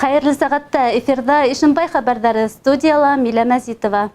Хәйерле сәғәттә, эфирҙа Ишембай хәбәрҙәре, студияла Милә Мәзитова.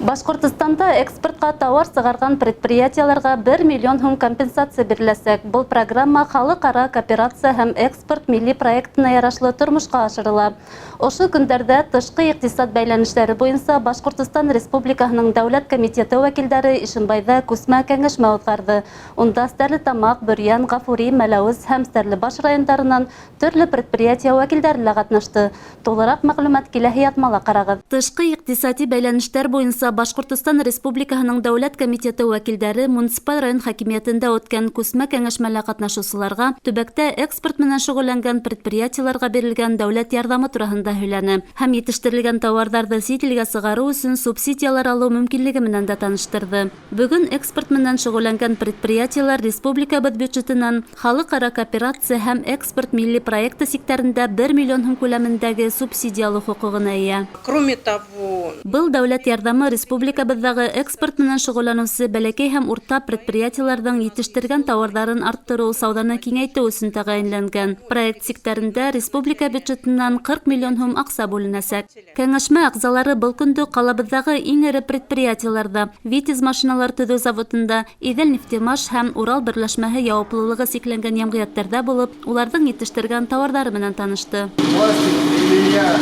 Башҡортостанда экспортҡа тауар сығарған предприятиеларға 1 миллион һум компенсация биреләсәк. Был программа халыҡ-ара кооперация һәм экспорт милли проектына ярашлы тормошҡа ашырыла. Ошо көндәрҙә тышҡы иҡтисад бәйләнештәре буйынса Башҡортостан Республикаһының Дәүләт комитеты вәкилдәре Ишембайҙа күсмә кәңәшмә уҙғарҙы. Унда Стәрлетамаҡ, Бөрйән, Ғафури, Мәләүез һәм Стәрлебаш райондарынан төрлө предприятие вәкилдәре лә ҡатнашты. Тулыраҡ мәғлүмәт киләһе яҙмала ҡарағыҙ. Тышҡы иҡтисади бәйләнештәр буйынса Башҡортостан Республикаһының Дәүләт комитеты вәкилдәре муниципаль район хакимиәтендә үткән күсмә кәңәшмәлә ҡатнашыусыларға төбәктә экспорт менән шөғөлләнгән предприятиеларга бирелгән дәүләт ярҙамы тураһында һөйләне һәм етештерелгән тауарҙарҙы сит илгә сығарыу өсөн субсидиялар алыу мөмкинлеге менән дә таныштырҙы. Бөгөн экспорт менән шөғөлләнгән предприятиелар республикабыҙ бюджетынан Халыҡ-ара кооперация һәм экспорт милли проекты сиктәрендә бер миллион һум күләмендәге субсидия алыу хоҡуғына эйә. Кроме того, Был дәүләт ярҙамы республикабыҙҙағы экспорт менән шөғөлләнеүсе бәләкәй һәм урта предприятиеларҙың етештергән тауарҙарын арттырыу, сауҙаны киңәйтеү өсөн тәғәйенләнгән. Проект сиктәрендә республика бюджетынан 40 миллион һум аҡса бүленәсәк. Кәңәшмә ағзалары был көндө ҡалабыҙҙағы иң эре предприятиеларҙа, Витязь машиналар төҙөү заводында, Иҙел-Нефтемаш һәм Урал берләшмәһе яуаплылығы сикләнгән йәмғиәттәрҙә булып, уларҙың етештергән тауарҙары менән танышты. Пластик, лилия,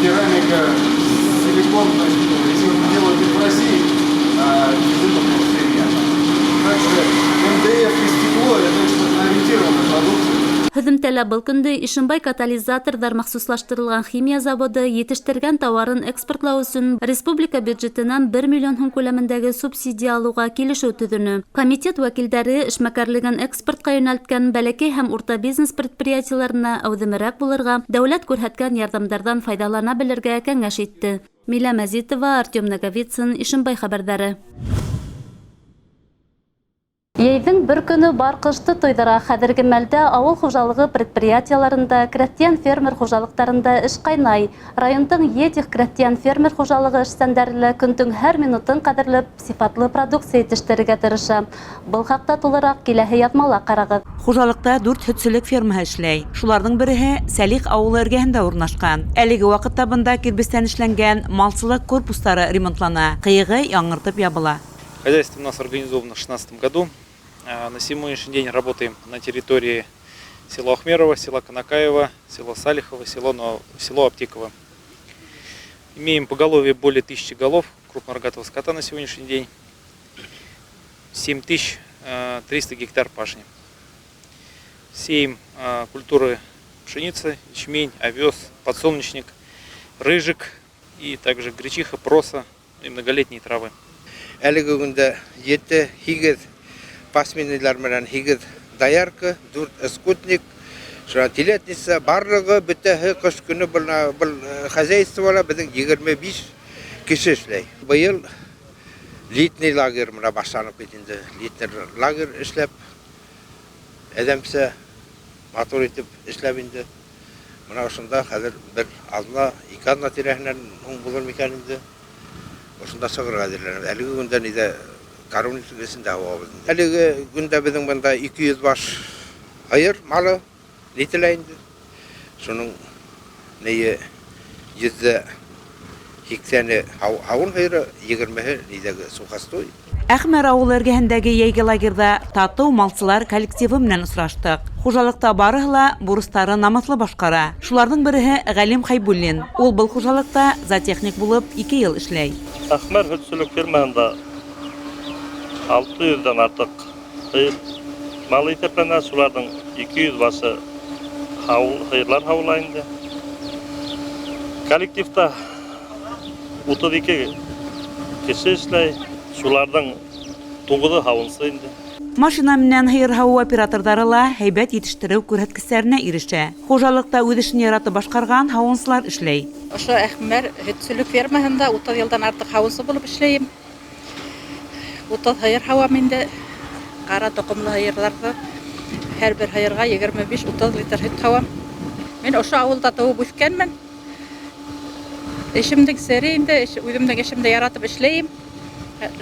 керамика, силикон, то есть, ну, если делают их в России, из импортного сырья. Также МДФ и стекло – это экспортно-ориентированная продукция. Һөҙөмтәлә был көндө Ишембай катализаторҙар махсуслаштырылған химия заводы етештергән тауарын экспортлау өсөн республика бюджетынан 1 миллион һум күләмендәге субсидия алыуға килешеү төҙөнө. Комитет вәкилдәре эшмәкәрлеген экспортҡа йүнәлткән бәләкәй һәм урта бизнес предприятиеларына әүҙемерәк булырға, дәүләт күрһәткән ярҙамдарҙан файҙалана белергә кәңәш итте. Милә Мәзитова, Артем Наговицын, Ишембай хәбәрҙәре. Йәйҙең бер көнө бар ҡышты туйҙыра. Хәҙерге мәлдә ауыл хужалығы предприятиеларында, крәҫтиән-фермер хужалыҡтарында эш ҡайнай. Райондың Етих крәҫтиән-фермер хужалығы эшсәндәре лә көндөң һәр минутын ҡәҙерләп, сифатлы продукция етештерергә тырыша. Был хаҡта тулыраҡ киләһе яҙмала ҡарағыҙ. Хужалыҡта дүрт һөтсөлөк фермаһы эшләй. Шуларҙың береһе Сәлих ауылы эргәһендә урынлашҡан. Әлеге ваҡытта бында кирбестән эшләнгән малсылыҡ корпустары ремонтлана, ҡыйығы яңыртып ябыла. Хозяйство у нас организовано в 2016 году. На сегодняшний день работаем на территории села Ахмерова, села Канакаева, села Салихово, село Аптеково. Имеем поголовье более 1000 голов крупнорогатого скота на сегодняшний день. 7300 гектар пашни. Сеем культуры: пшеница, ячмень, овес, подсолнечник, рыжик и также гречиха, просо и многолетние травы. Әлеге көндә ете, һигеҙ пасменныйлар менән һигеҙ доярка, дүрт скотник, шуна телятница, барлығы бөтәһе ҡыш көнө был хозяйствола беҙҙең 25 кеше эшләй. Быйыл летний лагерь мына башланып китте инде. Летний лагерь эшләп, әҙәмсә матур итеп эшләп инде. Мына ошонда хәҙер бер аҙна, ике аҙна тирәһенән һуң булыр микән инде. Ошонда сығырға әҙерләнәбеҙ. Әлеге көндә ниҙә коровник эсендә һауабыҙ инде. Әлеге көндә беҙҙең бында 200 баш һыйыр малы нителә инде. Шуның нейе 80-е һауын һыйыры, 20-һе нидәге сухостой. Әхмәр ауылы эргәһендәге йәйге лагерҙа татыу малсылар коллективы менән осраштыҡ. Хужалыҡта барыһы ла бурыстарын намыҫлы башҡара. Шуларҙың береһе Ғәлим Хәйбуллин. Ул был хужалыҡта зоотехник булып 2 йыл эшләй. Әхмәр һөтсөлөк фермаһында 600-дән артыҡ һыйыр малы иҫәпләнә, шуларҙың 200 башы һыйырлар һауыла инде. Коллективта 32 кеше эшләй, шуларҙың туғыҙы һауынсы инде. Машина менән һыйыр һауыу операторҙары ла һәйбәт етештереү күрһәткестәренә ирешә. Хужалыҡта үҙ эшен яратып башҡарған һауынсылар эшләй. Ошо Әхмәр һөтсөлөк фермаһында 30 йылдан артыҡ һауынсы булып эшләйем. 30 һыйыр һауам инде. Ҡара тоҡомло һыйырҙарҙы һәр бер һыйырға 25-30 литр һөт һауам. Мин ошо ауылда тыуып үҫкәнмен. Эшемдең сере инде, үҙемдең эшемде яратып эшләйем.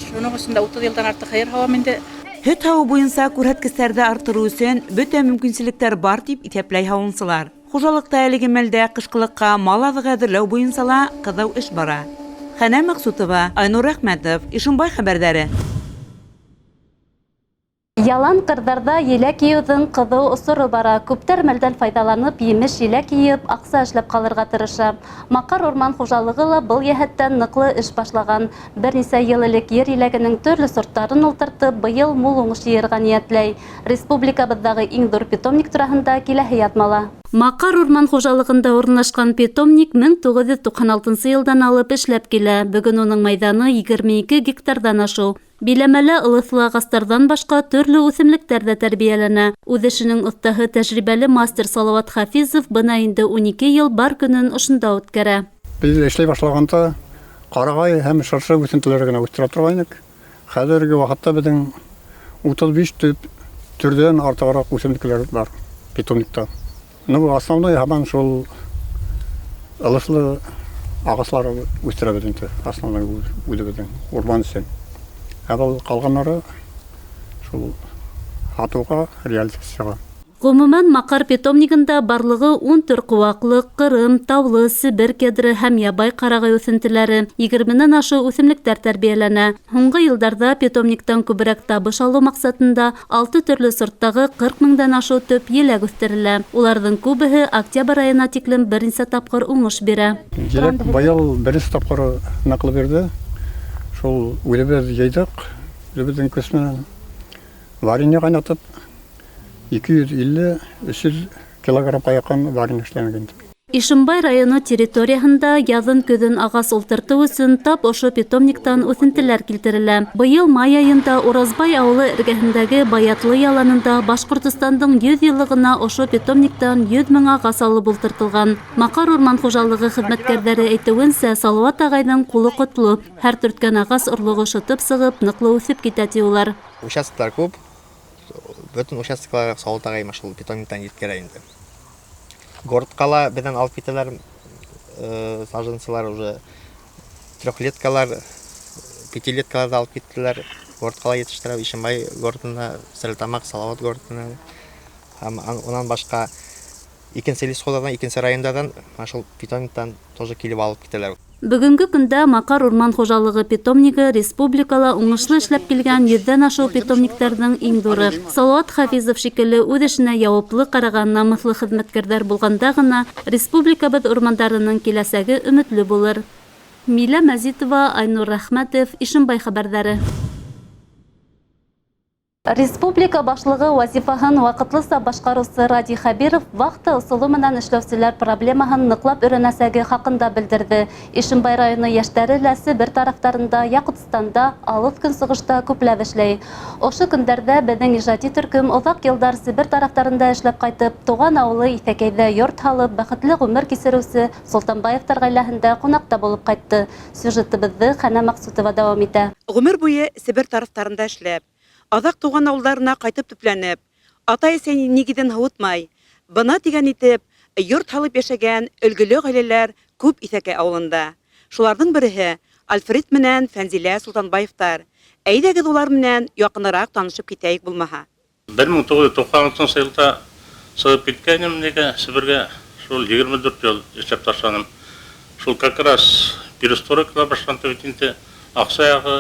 Шуның өсөн дә 30 йылдан артыҡ һыйыр һауам инде. Һөт һауыу буйынса күрһәткестәрҙе арттырыу өсөн бөтә мөмкинселектәр бар тип иҫәпләй һауынсылар. Хужалыҡта әлеге мәлдә ҡышҡылыҡҡа мал аҙығы әҙерләү буйынса ла ҡыҙыу эш бара. Хәнә Мәҡсутова, Айнур Әхмәтов, Ишембай хәбәрҙәре. Ялан ҡырҙарҙа еләк йыйыуҙың ҡыҙыу осоро бара. Күптәр мәлдән файҙаланып, емеш еләк йыйып, аҡса эшләп ҡалырға тырыша. Маҡар урман хужалығы ла был йәһәттән ныҡлы эш башлаған. Бер нисә йыл элек ер еләгенең төрлө сорттарын ултыртып, быйыл мул уңыш йыйырға ниәтләй. Республикабыҙҙағы иң ҙур питомник тураһында киләһе яҙмала. Маҡар урман хужалығында урынлашҡан питомник 1996 йылдан алып эшләп килә. Бөгөн уның майҙаны 22 гектарҙан ашыу. Биләмәлә ылыҫлы ағастарҙан башҡа төрлө үҫемлектәр ҙә тәрбиәләнә. Үҙ эшенең оҫтаһы тәжрибәле мастер Салауат Хафизов бына инде 12 йыл бар көнөн ошонда үткәрә. Беҙ эшләй башлағанда ҡарағай һәм шыршы үҫентеләре генә үҫтерә торғайныҡ. Хәҙерге ваҡытта беҙҙең 35 төп төрҙән артығыраҡ үҫемлектәр бар питомникта. Ну, основной һаман шул ылыҫлы ағастар үҫтерәбеҙ инде, основной үҙебеҙҙең урман өсөн. Ә был ҡалғандары шул һатыуға реализацияға. Ғөмүмән, Маҡар питомнигында барлығы 10 төр ҡыуаҡлыҡ, ҡырым, таулы, Себер кедры һәм ябай ҡарағай үҫентеләре, 20-нән ашыу үҫемлектәр тәрбиәләнә. Һуңғы йылдарҙа питомниктан күберәк табыш алыу маҡсатында 6 төрлө сорттағы 40 меңдән ашыу төп еләк үҫтерелә. Уларҙың күбеһе октябрь айына тиклем бер нисә тапҡыр уңыш бирә. Еләк быйыл беренсе тапҡыр ныҡлы бирҙе. Шул үҙебеҙ йыйҙыҡ, үҙебеҙҙең көс менән варенье ҡайнатып, 250-300 килограммға яҡын варенье эшләнек инде. Ишембай районы территорияһында яҙын көҙөн ағас ултыртыу өсөн тап ошо питомниктан үҫентеләр килтерелә. Быйыл май айында Уразбай ауылы эргәһендәге Баятлы яланында Башҡортостандың 100 йыллығына ошо питомниктан 100 мең ағас алып ултыртылған. Маҡар урман хужалығы хеҙмәткәрҙәре әйтеүенсә, Салауат ағайҙың ҡулы ҡотло. Һәр төрткән ағас орлоғо шытып сығып, ныҡлы үҫеп китә, ти улар. Участоктар күп. Бөтөн участокларға Салауат ағай шул питомниктан еткерә инде. Городҡа ла беҙҙән алып китәләр, саженцылар уже трехлеткалар, пятилеткалар ҙа алып киттеләр. Городҡа ла етештерә, Ишембай городына, Стәрлетамаҡ, Салауат городына. Һәм унан башҡа икенсе лесхоздарҙан, икенсе райондарҙан шул питомниктан тоже килеп алып китәләр. Бөгөнгө көндә Маҡар урман хужалығы питомнигы республикала уңышлы эшләп килгән 100-дән ашыу питомниктарҙың иң ҙуры. Салауат Хафизов шикелле үҙ эшенә яуаплы ҡараған намыҫлы хеҙмәткәрҙәр булғанда ғына республикабыҙ урмандарының киләсәге өмөтлө булыр. Милә Мәзитова, Айнур Рәхмәтов, Ишембай хәбәрҙәре. Республика башлығы вазифаһын ваҡытлыса башҡарыусы Радий Хәбиров вахта ысулы менән эшләүселәр проблемаһын ныҡлап өйрәнәсәге хаҡында белдерҙе. Ишембай районы йәштәре лә Себер тарафтарында, Яҡутстанда, алыҫ көнсығышта күпләп эшләй. Ошо көндәрҙә беҙҙең ижади төркөм оҙаҡ йылдар Себер тарафтарында эшләп ҡайтып, тыуған ауылы Иҫәкәйҙә йорт һалып, бәхетле ғүмер кисереүсе Солтанбаевтар ғаиләһендә ҡунаҡта булып ҡайтты. Сюжетыбыҙҙы Хәнә Мәҡсүтова дауам итә. Ғүмер буйы Себер тарафтарында эшләп, аҙаҡ тыуған ауылдарына ҡайтып төпләнеп, атай-әсәй нигеҙен һыуытмай, бына тигән итеп, йорт һалып йәшәгән өлгөлө ғаиләләр күп Иҫәкәй ауылында. Шуларҙың береһе Альфред менән Фәнзилә Солтанбаевтар. Әйҙәгеҙ улар менән яҡыныраҡ танышып китәйек булмаһа. 1996 йылда сығып киткәйнем нигә Себергә, шул 24 йыл эшләп ташланым. Шул как раз перестройка башланды бит инде, аҡса яғы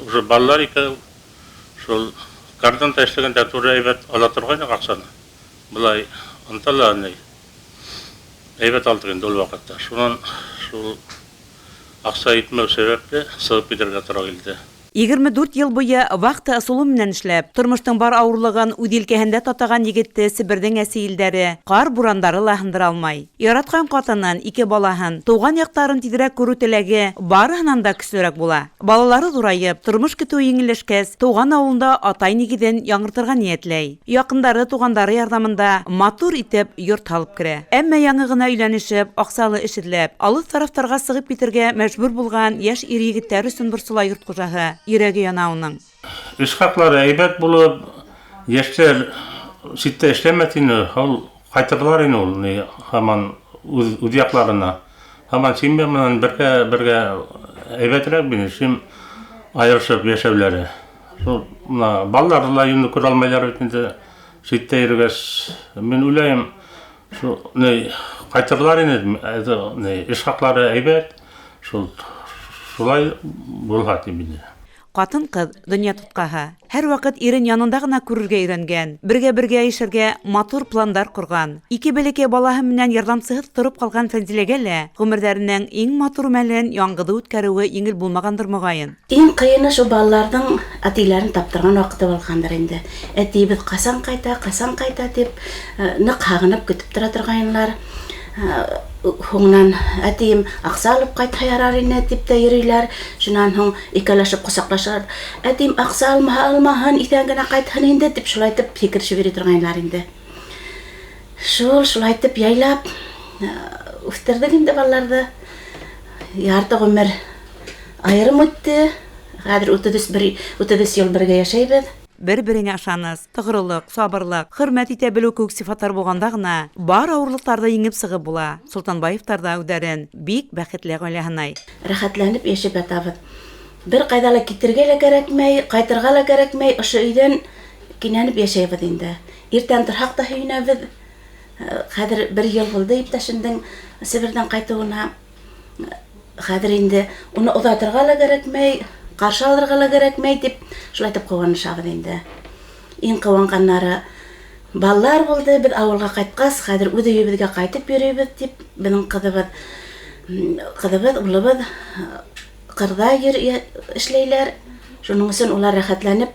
уже балалар икән. Шул кардан эшләгәндә тура әйбәт ала торғайныҡ аҡсаны. Былай ынтыла ни. Әйбәт алдыҡ инде ул ваҡытта. Шунан шул аҡса етмәү сәбәпле сығып китергә тура килде. 24 йыл буйы вахта ысулы менән эшләп, тормоштоң бар ауырлығын үҙ елкәһендә татыған егетте Себерҙең әсе елдәре, ҡар бурандары ла һындыра алмай. Яратҡан ҡатынын, ике балаһын, тыуған яҡтарын тиҙерәк күреү теләге барыһынан да көслөрәк була. Балалары ҙурайып, тормош көтөү еңелләшкәс, тыуған ауылында атай нигеҙен яңыртырға ниәтләй. Яҡындары, туғандары ярҙамында матур итеп йорт һалып керә. Әммә яңы ғына өйләнешеп, аҡсалы эш эҙләп, алыҫ тарафтарға сығып китергә мәжбүр булған йәш ир-егеттәр өсөн борсола йорт хужаһы. Йөрәге яна уның. Эш хаҡлары әйбәт булып, йәштәр ситтә эшләмәҫ ине, ул ҡайтырлар ине ул, ни, һаман үҙ яҡларына. Һаман семья менән бергә әйбәтерәк бит, чем айырышып йәшәүләре. Шул мына балаларҙы ла инде күрә алмайҙар бит инде ситтә йөрөгәс. Мин уйлайым, шул ни ҡайтырлар ине, ни эш хаҡлары әйбәт, шул шулай булһа тим инде. Ҡатын-ҡыҙ донъя тотҡаһы. Һәр ваҡыт ирен янында ғына күрергә өйрәнгән, бергә-бергә йәшәргә матур пландар ҡорған. Ике бәләкәй балаһы менән ярҙамсыһыҙ тороп ҡалған Фәнзиләгә лә ғүмерҙәренең иң матур мәлен яңғыҙы үткәреүе еңел булмағандыр, моғайын. Иң ҡыйыны шул балаларҙың әтиләрен таптырған ваҡыты булғандыр инде. Әтиебеҙ ҡасан ҡайта, ҡасан ҡайта тип ныҡ һағынып көтөп тора торғайнылар. Һуңынан әтием аҡса алып ҡайтһа ярар ине тип тә йөрөйләр. Шунан һуң икәүләшеп ҡосаҡлашалар. Әтием аҡса алмаһа алмаһын, иҫән генә ҡайтһын инде тип шулай итеп һикерешеп йөрөй торғайнылар инде. Шул шулай итеп яйлап үҫтерҙек инде балаларҙы. Ярты ғүмер айырым үтте. Хәҙер 33 йыл бергә йәшәйбеҙ. Бер-береңә ышаныс, тоғролоҡ, сабырлыҡ, хөрмәт итә белеү кеүек сифаттар булғанда ғына бар ауырлыҡтарҙы еңеп сығып була. Солтанбаевтар ҙа үҙҙәрен бик бәхетле ғаилә һанай. Рәхәтләнеп йәшәп ятабыҙ. Бер ҡайҙа ла китергә лә кәрәкмәй, ҡайтырға ла кәрәкмәй, ошо өйҙән кинәнеп йәшәйбеҙ инде. Иртән торһаҡ та һөйөнәбеҙ. Хәҙер бер йыл булды иптәшемдең Себерҙән ҡайтыуына. Хәҙер инде уны оҙатырға ла кәрәкмәй, ҡаршы алырға ла кәрәкмәй тип шулай итеп ҡыуанышабыҙ инде. Иң ҡыуанғандары балалар булды. Беҙ ауылға ҡайтҡас, хәҙер үҙ өйөбөҙгә ҡайтып йөрөйбөҙ тип беҙҙең ҡыҙыбыҙ, улыбыҙ ҡырҙа эшләйләр. Шуның өсөн улар рәхәтләнеп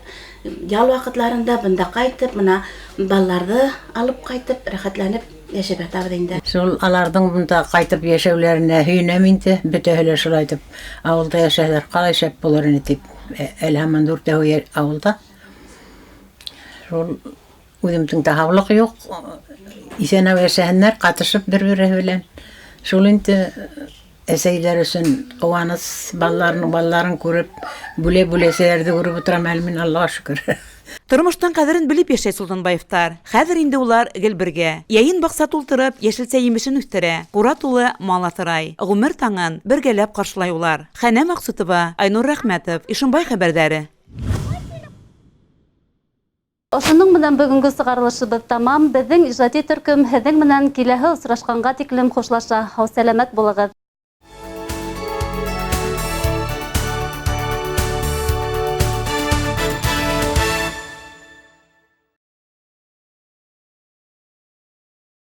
ял ваҡытларында бында ҡайтып, мына балаларҙы алып ҡайтып, рәхәтләнеп йәшәп ятабыҙ инде. Шул аларҙың бында ҡайтып йәшәүләренә һөйөнәм инде. Бөтәһе лә шулай итеп ауылда йәшәһәләр, ҡалай шәп булыр ине тип. Әле һаман дүртәү ауылда. Шул үҙемдең дә һаулыҡ юҡ. Иҫән-һау йәшәһеннәр, ҡатышып бер-береһе белән. Шул инде әсәйҙәр өсөн ҡыуаныс, балаларының балаларын күреп, бүлә-бүлә әсәйҙәрҙе күреп ултырам әле мин, Аллаға шөкөр. Тормоштоң ҡәҙерен белеп йәшәй Солтанбаевтар. Хәҙер инде улар гел бергә. Йәйен баҡса тултырып, йәшелсә емешен үҫтерә, ҡура тулы мал аҫрай. Ғүмер таңын бергәләп ҡаршылай улар. Хәнә Маҡсутова, Айнур Рәхмәтов, Ишембай хәбәрҙәре. Ошоноң менән бөгөнгө сығарылышыбыҙ тамам. Беҙҙең ижади төркөм һеҙҙең менән киләһе осрашҡанға тиклем хушлаша. Һау-сәләмәт булығыҙ.